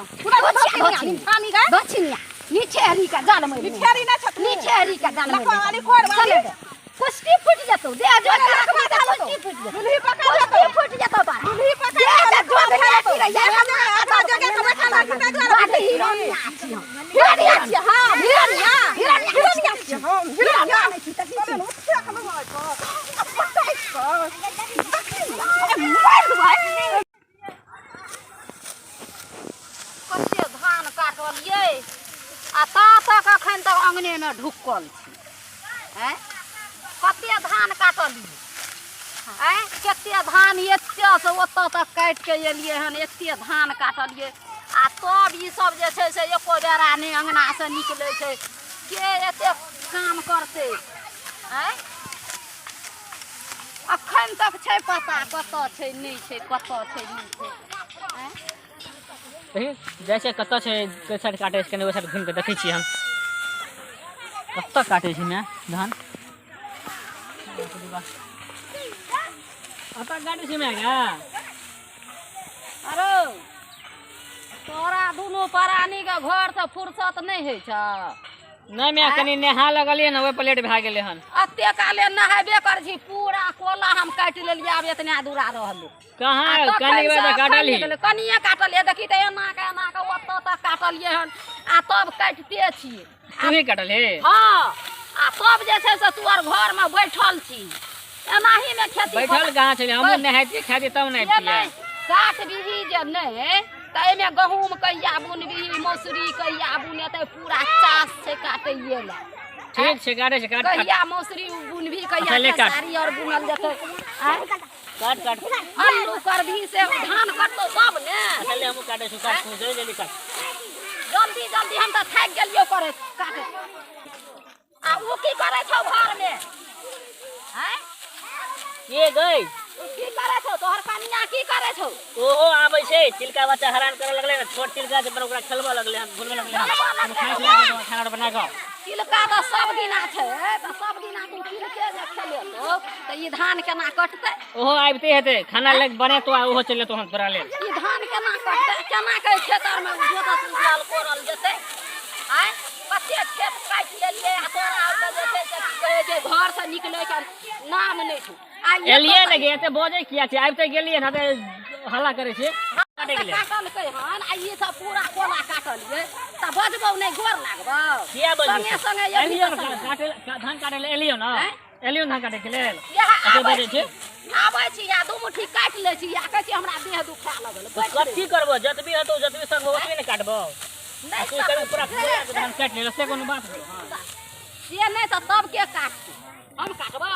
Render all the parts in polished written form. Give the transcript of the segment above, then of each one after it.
हम दक्षिणिया दक्षिणिया निठेरी के जल में निठेरी ना छत निठेरी के जल में लखवा वाली कोर वाली कुश्ती फूट जतो दे जो कुश्ती फूट जतो लुल्ही पका कुश्ती फूट जतो तोरा लुल्ही पका दे जो दुनिया की रे आधा जगह के बैठा लागी ता द्वारा बड हिरोनिया छी हम हिरोनिया छी हां हिरोनिया हिरोनिया छी हम हिरोनिया नहीं छी त की छी कते धान काटलियै आ ता तक अखन तक अङ्गनेमे ढुकल छी। आँय, कते धान काटलियै? आँय, कते धान एतऽसँ ओतऽ तक काटिके एलियै हन, एते धान काटलियै आ तब ई सब जे छै से एको बेरा नहि अङ्गनासँ निकलै छै। के एते काम करतै? आँय, अखन तक छै पता कतऽ छै नहि छै, कतऽ छै नहि छै। आँय, देखी जाइ छै कतऽ छै, कोइ साइड काटै छै, कनि ओहि साइड घुमि कऽ देखै छियै हम कतऽ काटै छै माय धान। कतऽ काटै छै माय गे? अरे तोरा दुनू प्राणी के घर से फुर्सत नहि होइ छौ? नहि माय, कनि नहा लगलियै ने, ओहि प्लेट भए गेलै हन। एते काले नहेबे कर छी, पूरा कोला हम काटि लेलियै, आब एतने दूरा रहलै। कहाँ कनि बेर तऽ काटलही? कनिये काटलियै, देखी तऽ एना के एना के ओतऽ तक काटलियै हन आ तब काटिते छियै। तूही काटलही? हँ, आ तब जे छै से तू आर घरमे बैठल छी, एनाही मे खेती बैठल कहाँ छलियै? हमहूँ नहाइतियै खाइतियै तब ने से अबितियै। नहि काट बिही जे नहि तऽ एहिमे गहूँम कहिया बुनबिही, मौसरी कहिया बुनेतै? पूरा चास छै काटैये लए। ठीक छै, काटै छै, काट काट। कहिया मौसरी बुनबी, कहिया अच्छा, ले काट। खेसारी आओर बुनल जेतै? आँय? काट काट। अल्लू करबही से धान कटतौ तब ने। अच्छा ले, हमहूँ काटै छी, काट तू जल्दी जल्दी काट। जल्दी जल्दी, हम तऽ थाकि गेलियौ करे काटे। आ उ की करै छौ घरमे? आँय, के गई? उ की करै छौ? तोहर कनिया की करै छौ? ओहो आबै छै। चिलका बच्चा हैरान करऽ लगलै ने, छोट चिलका छै, पर ओकरा खेलबऽ लगलै हन, भूलबऽ लगलै हन। हम खाइ छी खाना बना कऽ। चिलका तऽ सब दिना छै, तऽ सब दिना तू चिलके जे खेलेतौ तऽ ई धान केना कटतै? ओहो आबिते हेतै, खाना लग बनेतो आ ओहो चलि जेतौ हन तोरा लेल। ई धान केना कटतै? केना के खेत आरमे जोतल उपजल कोरल जेतै? आँय, कते खेत काटि लेलियै आ तोरा आरके जे छै से की कहै छै, घरसँ निकलै के नाम नहि छौ। आ एतऽ एलियै ने गे, एते बजै किया छै? आबिते गेलियै ने तऽ हल्ला करै छै। काटै गेलै काटलकै हन आ ई सब पूरा कोला काटलियै तऽ बजबौ नहि, गोर लागबौ? किया बजबै? संगे संगे एबही एलियै तऽ ने संगे। काटै लए, धान काटै लए एलियै ने, आँय? एलियै ने धान काटै के लेल, इएह एते आबै बजै छी छै। आबै छी आ दू मुट्ठी काटि लै छी आ कहै छी हमरा देह दुखा लगल, तऽ बैठ कथी करबो? जतबी हेतौ, जतबी सकबो ओतबी ने काटबो। नहि तू कभी पूरा कोला के धान काटि लेलऽ से कोनो बात भेलै? हँ, से नहि तऽ तब के काटतै? हम काटबौ?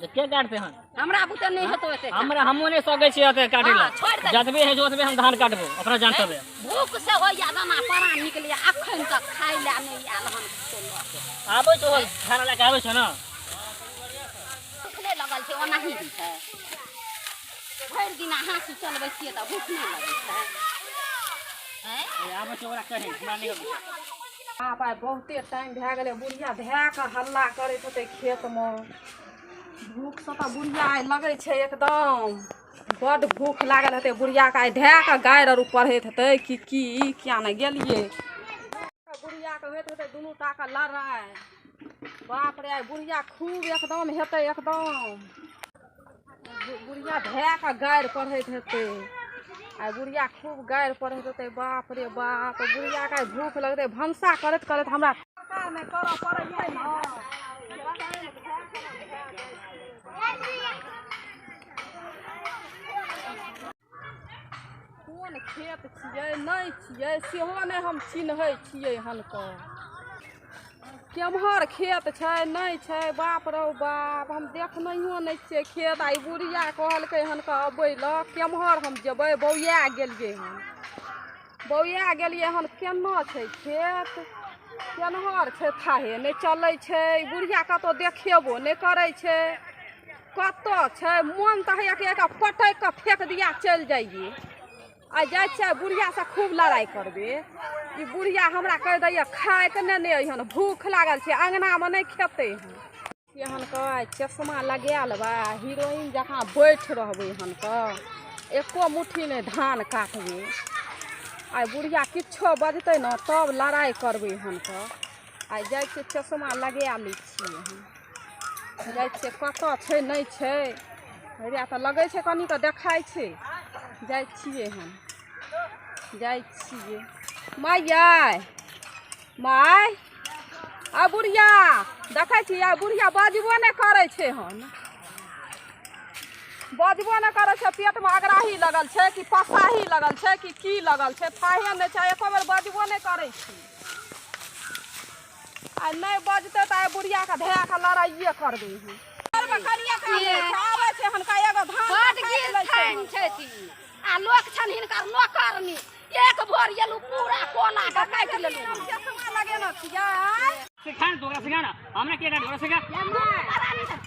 जे के काटतै हन? हमरा बुते नहि हेतौ एते। हमरा हमहूँ नहि सकै छियै ओते काटै हँ, लए। छोड़ि दे। जतबी होइ छै ओतबे हम धान काटबो, अपना जान तबे। भूख से होइया दाना परा निकलैया, अखन तक खाइ लए नहि आयल हन कतौ लऽ के। आबै छौ, खाना लए कऽ आबै छौ ने। भूख नहि लगल छै? ओनाही होइ छै, भरि दिना हाँसू चलबै छियै तऽ भूख नहि लगै छै? आँय? आबै छौ, ओकरा कही, हमरा नहि अबै छै। बाप, आइ बहुते टाइम भए गेलै, बुढ़िया धए कऽ हल्ला करैत हेतै खेतमे। भूखसँ तऽ बुढ़िया आइ लगै छै एकदम बड्ड भूख लागल हेतै बुढ़ियाके। आइ धए कऽ गारि आर पढ़ैत हेतै कि की किया नहि गेलियै। बुढ़ियाके होइत हेतै दुनू टाके लड़ाइ। बाप रे, आइ बुढ़िया खूब एकदम हेतै, एकदम बुढ़िया धए कऽ गारि पढ़ैत हेतै। आइ बुढ़िया खूब गारि पढ़ैत हेतै। बाप रे बाप, बुढ़ियाके आइ भूख लगतै। भनसा करैत करैत हमरा नहि करऽ पड़ै छै ने। कोन खेत छियै नहि छियै सेहो नहि हम चिन्है छियै हनकऽ, केम्हर खेत छै नहि छै। बाप रौ बाप, हम देखनैयो नहि छियै खेत। आ ई बुढ़िया कहलकै हन कऽ अबै लए, केम्हर हम जेबै? बौआ गेलियै हन, बौआ गेलियै हन। केना छै खेत, केनहर छै, थाहे नहि चलै छै। बुढ़िया कतहु देखेबो नहि करै छै कतऽ छै। मोन तऽ होइए कि एकरा पटकि कऽ फेक दिया, चलि जाइए। आ जाइ छियै बुढ़ियासँ खूब लड़ाइ करबै। ई बुढ़िया हमरा कहि दैए खाइके नहि ने अइहन, भूख लागल छै, अङ्गनामे नहि खेतै हन। एहन कऽ चश्मा लगा लेबै, हीरोइन जकाँ बैठ रहबै हन कऽ, एको मुट्ठी नहि धान काटबै। आइ बुढ़िया किछो बजतै ने तब लड़ाइ करबै हम तऽ। आइ जाइ छियै चश्मा लगा लै छियै हम। जाइ छियै कतऽ छै नहि छै, हैया तऽ लगै छै कनिके देखाइ छै। जाइ छियै हम, जाइ छियै। माय यै, माय, आ बुढ़िया देखै छी, आ बुढ़िया बजबो नहि करै छै हन, बजबो नहि करै छै। पेटमे अगराही लगल छै कि पसाही लगल छै कि की लगल छै, थाहे नहि छै, एको बेर बजबो नहि करै छै। आ नहि बजतै तऽ आइ बुढ़ियाके धए कऽ लड़ाइए करबै हम। आबै छै हनका एगो धान बड काटि लै छै। गिरथाइन छथि आ लोक छनि हिनकर नौकरनी। एक भोर एलहुँ पूरा कोला के काटि लेलहुँ। हम चश्मा लगेने छियै। सिखा ने तू ओकरा, सिखा ने हमरा के काटे, ओकरा सिखा।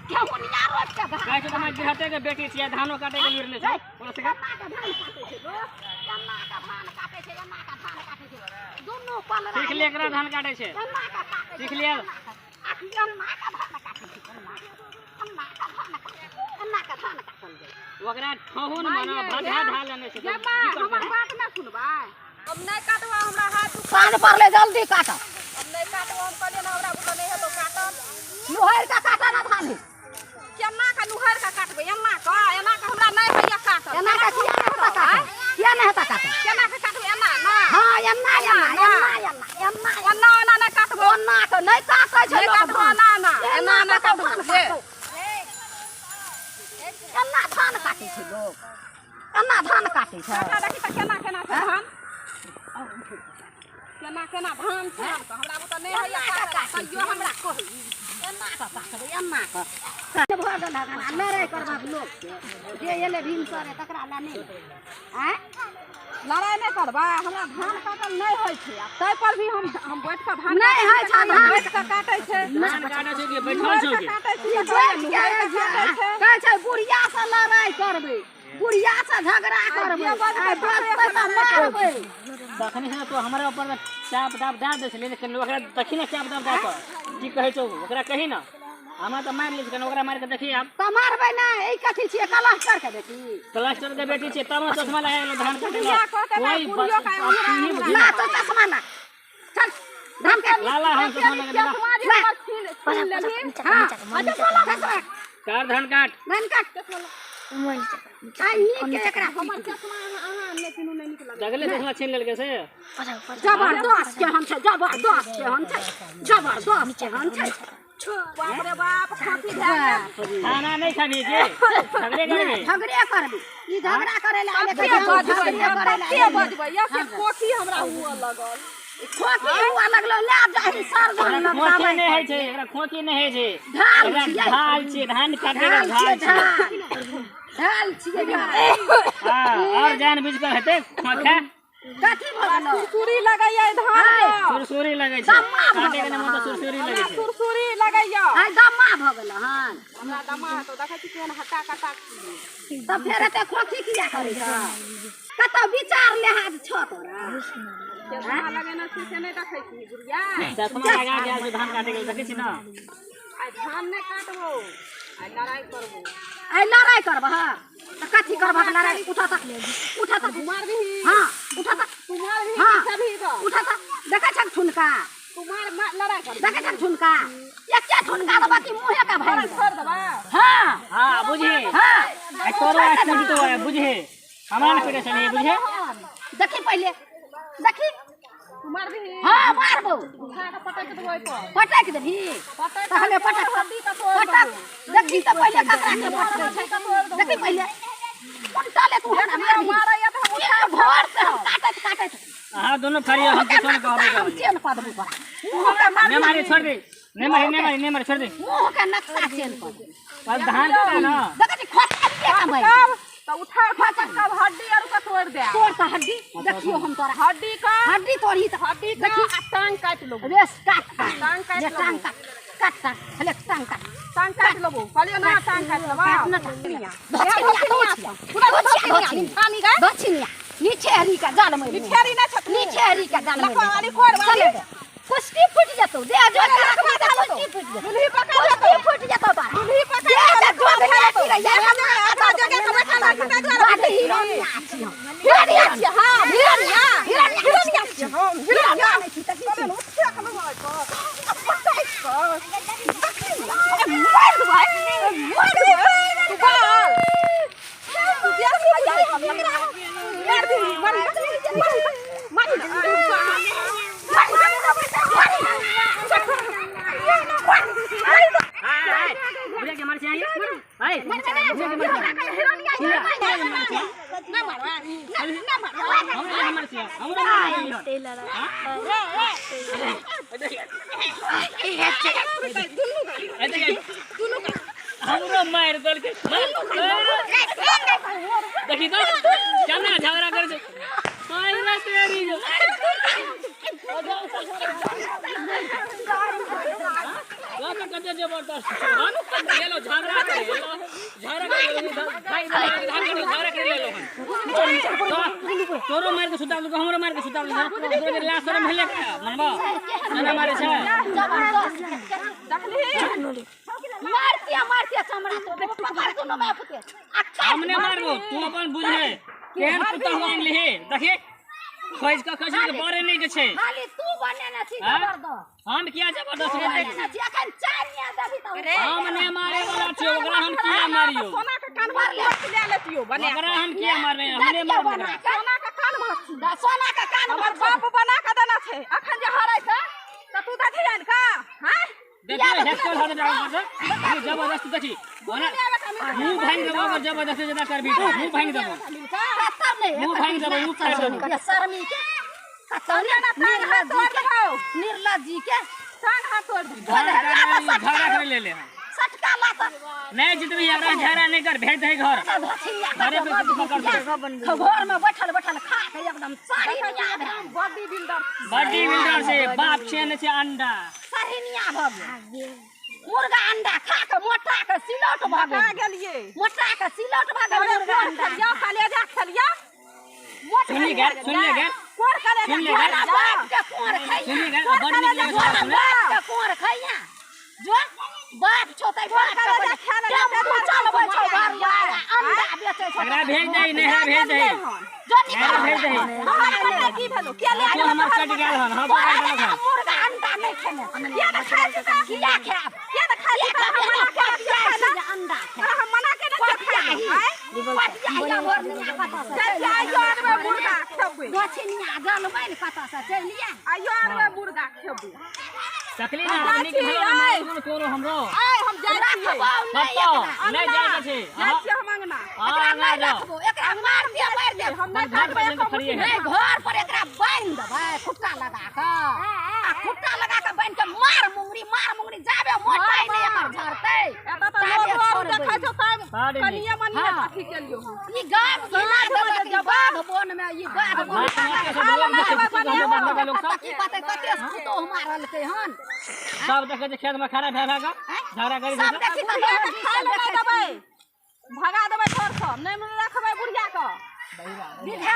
केहुनिया रोपि के धान कहै छै तऽ हमरा गृहस्थे के बेटी छियै, धानो काटे के लुरि नहि छै, ओकरा सिखा। एना के धान काटै छै लोक, एना के धान काटै छै, एना के धान काटै छै, दुनू पलरा। सीख ले एकरा धान काटे छै। एना के काटै छै। सीख लिअ। एना के, आ एना के धान काटै छै, एना एना के धान काटै, एना के धान काटल जाइ छै। ओकरा ठहुन मना भधा ढा लेने छै। ये माँ, हमर बात नहि सुनबै? हम नहि काटबो, हमरा हाथ दुख। साँझ पड़लै, जल्दी काट। हम नहि काटबो, हम कहलियै ने हमरा बुते नहि हेतौ काटल। नुहरि के काट ना धान। केना के नुहरि के काटबै? एना के, एना के हमरा नहि होइया काटल। एना के किया नहि हेतै काटल? किया नहि हेतै काटल? केना के काटबै? एना ना? हाँ, एना एना एना एना एना। ओना ओना नहि काटबो। ओना के नहि काटै छै नहि लोक काटबो। धान। एना एना एना एना नहि के काटबो। धान ले। काटतौ? एना धान काटै छै लोक, एना धान काटै छै। काका, देखी तऽ केना केना छै धान, केना केना धान छै। हमरा बुते नहि होइया एना के काटल, काटै तैयो हमरा कहै। एना के काटबै, एना के भऽ गेल हन। आ लड़ाइ करबाक लोकके जे एलै भिनसरे तकरा लए नहि आँय। लड़ाइ नहि करबै। हमरा धान काटल नहि होइ छै, आ ताहि पर भी हम बैठ कऽ धान नहि होइ छै धान। बैठ कऽ काटै छै। धान काटे छै कि बैठल छौ नुहरि कि? कऽ काटै छियै, बैठ के नुहरि कऽ काटै छै। कहै छै बुढ़िया से लड़ाइ करबै, बुढ़िया से झगड़ा करबै, जे बजतै आइ बजतै तऽ मारबै। तखनी से तो हमरा ऊपर चाप दाप दए दै छलै, लेकिन ओकरा देखी ने चाप दाप दए कऽ की कहै छौ। ओकरा कही ने, हमरा तऽ मारि लै छै, ओकरा मारि कऽ देखी आब। तऽ मारबै ने। ई कथी छियै, कलस्टर के बेटी? क्लस्टर के बेटी छियै तब ने चश्मा लगा गेलो धान काटे बुढ़िया कहतै ने, कोई बुढ़ियो के तू ही बुझी। ला तो चश्मा ला, चल धान काट। ला ला, हम चश्मा लगा ला। चश्मा जे हमर छीन छीन लेलही। हाँ, अच्छा, चश्मा ला। कार धान काट। धान काट। आइ नीक के एकरा हमर चश्मा अहाँ नहि किनु, नहि नीक लगै। जगले चश्मा छीन लेलकै से। जबरदस्त केहन छै, जबरदस्त केहन छै, जबरदस्त केहन छै। बाप रे बाप, खोखी भए गेल। खाना नहि खाबी के झगड़े करबी? झगड़े करबी। ई झगड़ा करे ले आले। कते बजबै, झगड़े करे ले। कते बजबै, या से खोखी हमरा हुअ लगल। खोखी हुआ लगलो, ले जाही सर एकरा लग। खोखी नहि होइ छै, एकरा खोखी नहि होइ छै। ढाल एकरा छियै। ढाल छियै, धान काटे के। ढाल ढाल छियै। छियै। ढाल, ढाल छियै, ढाल। हाँ, और जान बुझ कऽ हेतै खोखा। कथी भऽ गेलो? सुरसुरी लगैया ई धान मे। सुरसुरी लगै छै। दम्मा भऽ काटे के नाम तऽ सुरसुरी लगै छै। सुरसुरी लगैया। आइ दम्मा भऽ गेलो हन। हमरा दमा हेतौ, देखै छी केहन हट्टा कट्टा छियै। तब फेर एते खोखी किया करै छ? कतौ विचार लेहाज छ तोरा? चश्मा लगेने छी से नहि देखै छी बुढ़िया? चश्मा लगा के आयल छै धान काटे के, देखै छी ने। आइ धान नहि काटबो, आइ लड़ाइ करबो। आइ लड़ाइ करबह तऽ कथी करबह लड़ाइ? उठऽ तऽ, उठऽ तऽ। मारबिही? हाँ, उठऽ तऽ। तू मारबिही? हाँ। कि खेबही गऽ? उठऽ तऽ, देखै छक ठुनका? तू मार, लड़ाइ करबही? देखै छक ठुनका? एके ठुनका देबऽ कि मुँहे के भरि। छोड़ि देबा। हाँ। हाँ, बुझी। हाँ। आइ तोरो आइ टूटतो है, बुझी, हमरा ने पीटे छलियै, बुझे। देखी, पहिले देखी। तू मारबिही? हाँ, मारबौ। उठा कऽ पटकि देबो ओहिपर। पटक देबही? पटकि। तहने पटक। हड्डी तऽ तोड़ि पटक। देबो। देखी तऽ पहिले ककरा के पटकै छै। देखी पहिले, उल्टा ले। तू हमरा मारबही? मारैया तऽ हम एक भोर से हम काटैत काटैत। अहाँ दुनू फरियो, हम किछो नहि कहबै। हम कहबै चेन कऽ देबौ तोरा मुँह के। नहि मारी, छोड़ दे। नहि मारी, नहि मारी, नहि मारी, छोड़ दे। मुँह के नक्शा चेन कऽ देबौ। पर धान काटे ना। देखै छी, खोसलिए कमाइ। तब तऽ उठा उठा पटकब, हड्डी आर के तोड़ि देब। तोड़ तऽ हड्डी, देखियो हम तोरा। हड्डी के, हड्डी तोड़ी तऽ हड्डी के। देखी। आ टांग काटि लेबो। रेस काट। टांग काटि ले, टांग लेबो। काट, काट टांग, ले टांग काट। टांग काटि लेबो कहलियो ना, टांग काटि लेबो। काट न टांग। दक्षिणिया, दक्षिणिया, दक्षिणिया, नीचे हरी का जाल में। निठेरी नहि छथुन। नीचे हरी का जाल में। लखवा वाली, कोर वाली। कुश्ती फूटि जेतौ दे जो, कुश्ती फूटि जेतौ। दुल्ही पकड़ कुश्ती फूटि जेतौ तोरा। दुल्ही पकड़ दे जे जोगनिया की रे, ये अपना जोगे के बैठल रहती ताहि दुआरे। बड हिरोनिया छी हम, हिरोनिया छी। हाँ, हिरोनिया, हिरोनिया। छियै हमरो मारि देलकै। हमरो मारि देलकै। देखी तो केना झगड़ा करै छै। मारि तेरी कते जबरदस्त लेलो झगड़ा करे झगड़ा करे झगड़ा करे लेलो। तोरो मार के सुता देलको हमरो मार के सुता देलको। तोरे लाज शरम भेलै मनबा ना मारे छै। देखली मारतिया मारतिया चमड़ा तो पकड़ दुनो मैं पुते। हमने मारबो तू अपन बुझे केहन पुतहु आनि लिहे। देखी खोज के खोज के बड़े नहीं के छै। खाली तू बनेने छी जबरदस्त। हम किया जबरदस्त बनेने छी? अखन चारिया देबी त हम नै मारे वाला छियो। ओकरा हम किया मारियो? सोना के कान भर ले लेतियो बने। ओकरा हम किया मारबे? हमने मारबे सोना के कान भर सोना के कान हमर बाप बना के देना छै। अखन जे हरै छै त तू देखी आन का? हां देखी हेक्टर हाथ डाल पर जबरदस्त देखी मुंह भांग देबो। अगर जबरदस्ती ज्यादा करबी त मुंह भांग देबो। खत्म नहीं मुंह भांग देबो मुंह फाड़ देबो। ये शर्मी के खत्म ना तान हाथ तोड़ देबो। निर्लज जी के तान हाथ तोड़ देबो। झगड़ा कर ले ले सटका लात नहीं जितबी। एकरा झगड़ा नहीं कर भेज दे घर। घरे पे पकड़ दे। घर में बैठल बैठल खा के एकदम सारी निया बॉडी बिल्डर बॉडी बिल्डर से बाप छे ने छे अंडा सारी निया भ गेल। मुर्गा अंडा खा के मोटा के सिलौट भ गेल। गेलिए मोटा के सिलौट भ गेल। मुर्गा अंडा खेलिया कलेजा खेलिया मोट सुनी गे सुन ले गे कोर कलेजा सुन ले गे बाप के कोर खैया सुन ले गे बड़ नीक लगे बाप के कोर खैया जो बाप छोते बाप के टेम्पू चलबै छौ घर वाला अंडा बेचै छौ। एकरा भेज दे नेहरा भेज दे जो निकल भेज दे। हमर पता की भेलो के ले आलो हमर कट गेल हन। हां मुर्गा अंडा नहीं खेने किया न खाइ छै? किया खाब? किया न खाइ छै? हम मना के न अंडा हम मना के न खाइ। पटिया या भर निया कतऽ से चल आइयो आनबै मुर्गा खेबै। दक्षिणिया गलबै ने कतऽ से चलिया आइयो आनबै मुर्गा खेबै। सकली ना नीक भेलो ना तोरो हमरो आइ हम जाइ छियै। नहीं जाइ के छै। जाइ छियै हम अंगना। एकरा नहि रखबो। एकरा मार दे मार दे। हम नहि घर पर नहीं घर पर एकरा बान्हि देबै खुट्टा लगा के। आ खुट्टा लगा के बान्हि के मार मुंगरी जाबे मोटाइ नहि एकर झरतै। एतऽ तऽ लोग और देखै छौ तब कनिये मनिये अथी केलियो। ई गाम घिना देलक ई बाध बन में। ई बाध बन की पता कते पुतोह मारलकै हन। सब देखै छै खेत में खड़ा भए भए के झगड़ा करै छै। सब देखी तऽ खाय लए नहि देबै भगा देबै घर सँ। नहि रखबै बुढ़िया के। बीघा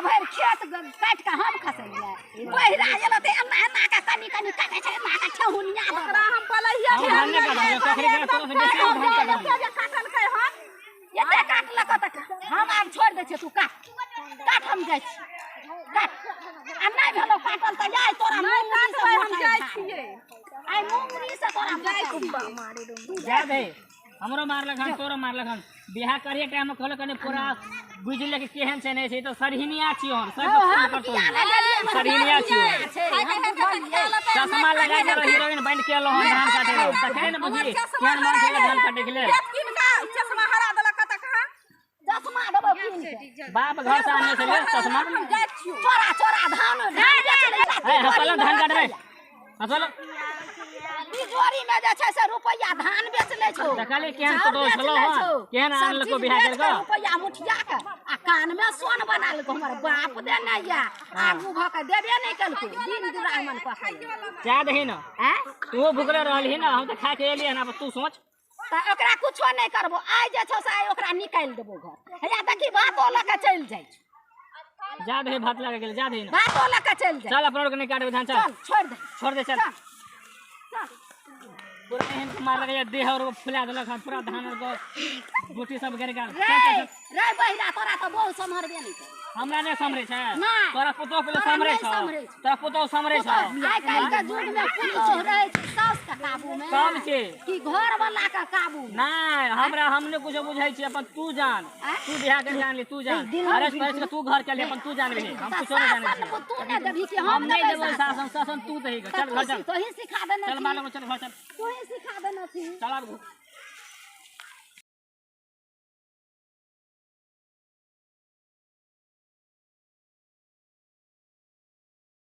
भरि खेत काटि के हम खसेलियै। बहिरा एलो तऽ एना एना के कनि कनि काटै छै एना के ठेहुनिया ओकरा हम पलहिया काटलकै हन। एते काटलक तऽ हम आब छोड़ि दै छियै। तू काट काट हम जाइ छी काट। आ नहि भेलौ काटल तऽ आइ तोरा नहि काटबै हम जाइ छियै। आइ मुंगरी से तोरा जाइ छियै। जा दे हमरो मारलक हन तोरो मारलक हन। बियाह करिए टाइम में कहलक कने पूरा बुझि ले कि केहन छै नहि छै। तऽ सरहिनिया छियो हम सब करतो सरहिनिया छियो। चश्मा लगा के हीरोइन बन के एलो हन धान काटे ले। तखने ने बुझी केहन मन छै धान काटे के लेल। किनका चश्मा हरा देलक कतऽ कहाँ? चश्मा देबौ कीन के। बाप घर से आने छलै चश्मा। हम जाइ छियो। चोरा चोरा धान धान बेच लै। ए हसलो धान काटबै हसलो। बिजोरी में जे छै से रुपैया धान बेच लै छौ। देखली केहन पुतोहु छलौ हन केहन आनलको बियाह करि कऽ रुपैया मुठिया के आ कान में सोन बना लेलको। हमर बाप देने या आगू भऽ के देबे नहि केलको। दिन दुरागमन पकड़ जा दही न। तू भुखले रहलही न हम तऽ खा के एलियै हन। आब तू सोच तऽ ओकरा कुछो नहि करबो। आइ जे छौ से आइ ओकरा निकालि देबो घर। हैया देखी भातो लऽ के चलि जाइ छौ। जा दही भात लऽ के गेल जा दही न। भातो लऽ के चलि जाइ। चल अपना के नहि काटबै धान। चल चल छोड़ दे छोड़ दे चल चल। पूरा एहन के मारलक या देह और फुला देलक हन पूरा धान और गोटी सब गिर गेल। रे रे बहिरा तोरा तऽ बहुत सम्हरबे नहि करै। हमरा नहि सम्हरै छै। तोरा पुतोह पहिले सम्हरै छौ। तोरा पुतोह सम्हरै छौ। आइ काल्हि के युग में पुतोह रहै छै साउस के काबू में कम छै कि घर वाला के काबू में? नहि हमरा हम नहि कुछो बुझै छी। अपन तू जान तू बियाह के जान ले तू जान अरस परस के तू घर के ले अपन तू जान ले। हम कुछो नहि जानै छी। तू नहि देबही कि हम नहि देबौ शासन शासन तू दही चल घर चल। तोही सिखा देने चल मालूम चल घर चल तोही सिखा देने छी। चल आब।